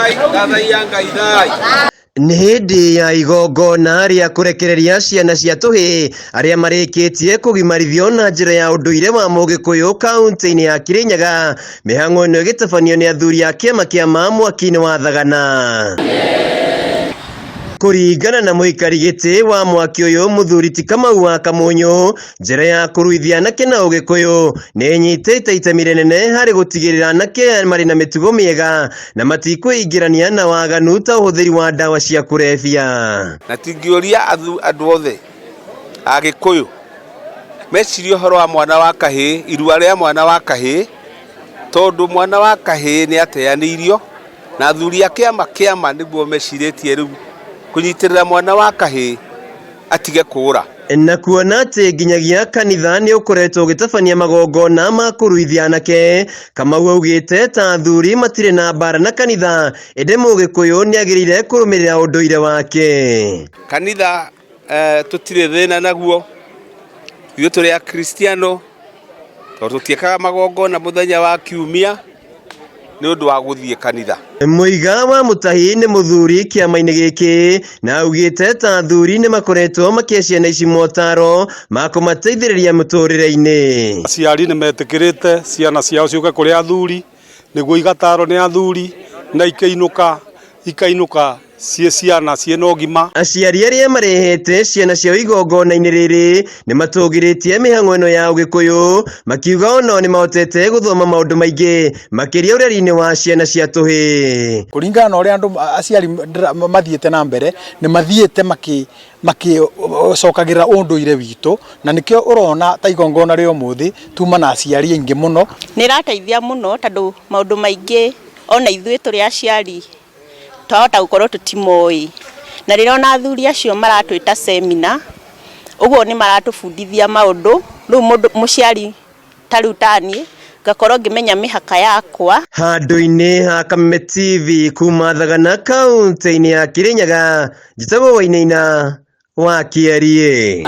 Thai, thathaiya Ngai thai. Nĩ hĩndĩ ya igongona rĩa kũrekereria ciana cia tũhĩĩ arĩa marĩkĩtie kũgimarithio na njĩra ya ũndũire wa Mũgĩkũyũ kaunti-inĩ ya Kirinyaga. Mĩhang'o ĩno ĩgĩtabanio nĩ athuri a kĩama kĩa ma mwaki-inĩ wa Thagana. Kũringana na mũikari gĩtĩ wa mwaki ũyũ mũthuri ti Kamau wa Kamunyũ, njĩra ya kũruithia anake na Ũgĩkũyũ nĩ ĩnyitĩte itemi rĩnene harĩ gũtigĩrĩra anake aya marĩ na mĩtugo mĩega na matikwĩingĩrania na waganu ta ũhũthĩri wa ndawa cia kũrebia. Na tingĩũria andũ othe Agĩkũyũ mecirie ũhoro wa mwana wa kahĩĩ, irua rĩa mwana wa kahĩĩ, tondũ mwana wa kahĩĩ nĩ ateanĩirio, na athuri a kĩama kĩama nĩguo mecirĩtie rĩu kũnyitĩrĩra mwana wa kahĩĩ atige kũũra. Na kuona atĩ nginyagia kanitha nĩ ũkoretwo ũgĩtabania magongona ma kũruithia anake, Kamau augĩte ta athuri matirĩ na mbara na kanitha, ĩndĩ Mũgĩkũyũ nĩ agĩrĩire kũrũmĩrĩra ũndũire wake. Kanitha tũtirĩ thĩna naguo, ithuĩ tũrĩ akristiano tondũ tũtiĩkaga magongona mũthenya wa kiumia nĩ ũndũ wa gũthiĩ kanitha. Mũiga wa Mũtahi nĩ mũthuri kĩama-inĩ gĩkĩ na augĩte ta athuri nĩ makoretwo makĩhe ciana ici motaro ma kũmateithĩrĩria mũtũrĩre-inĩ. Aciari nĩ metĩkĩrĩte ciana ciao ciũke kũrĩ athuri nĩguo igatarwo nĩ athuri na ikĩinũka ikainũka ciĩ ciana ciĩ na ũgima. Aciari arĩa marehete ciana ciao igongona-inĩ rĩrĩ nĩ matũgĩrĩtie mĩhang'o ĩno ya Ũgĩkũyũ makiuga onao nĩ mahotete gũthoma maũndũ maingĩ makĩria ũreri-inĩ wa ciana cia tũhĩĩ. Kũringana na ũrĩa andũ aciari mathiĩte na mbere nĩ mathiĩte makĩ makĩcokagĩrĩra ũndũire witũ na nĩkĩo ũrona ta igongona rĩa ũmũthĩ tuma na aciari aingĩ mũno. Nĩ ĩrateithia mũno tondũ maũndũ maingĩ ona ithuĩ tũrĩ aciari twahota gũkorwo tũtimoĩ. Na rĩrĩa ona athuri acio maratwĩta seminar, ũguo nĩ maratũbundithia maũndũ, rĩu mũndũ mũciari ta rĩu taniĩ, ngakorwo ngĩmenya mĩhaka yakwa. Handũ-inĩ ha Kameme TV kuma Thagana kaunti-inĩ ya Kirinyaga, njĩtagwo Wainaina wa Kĩeriĩ.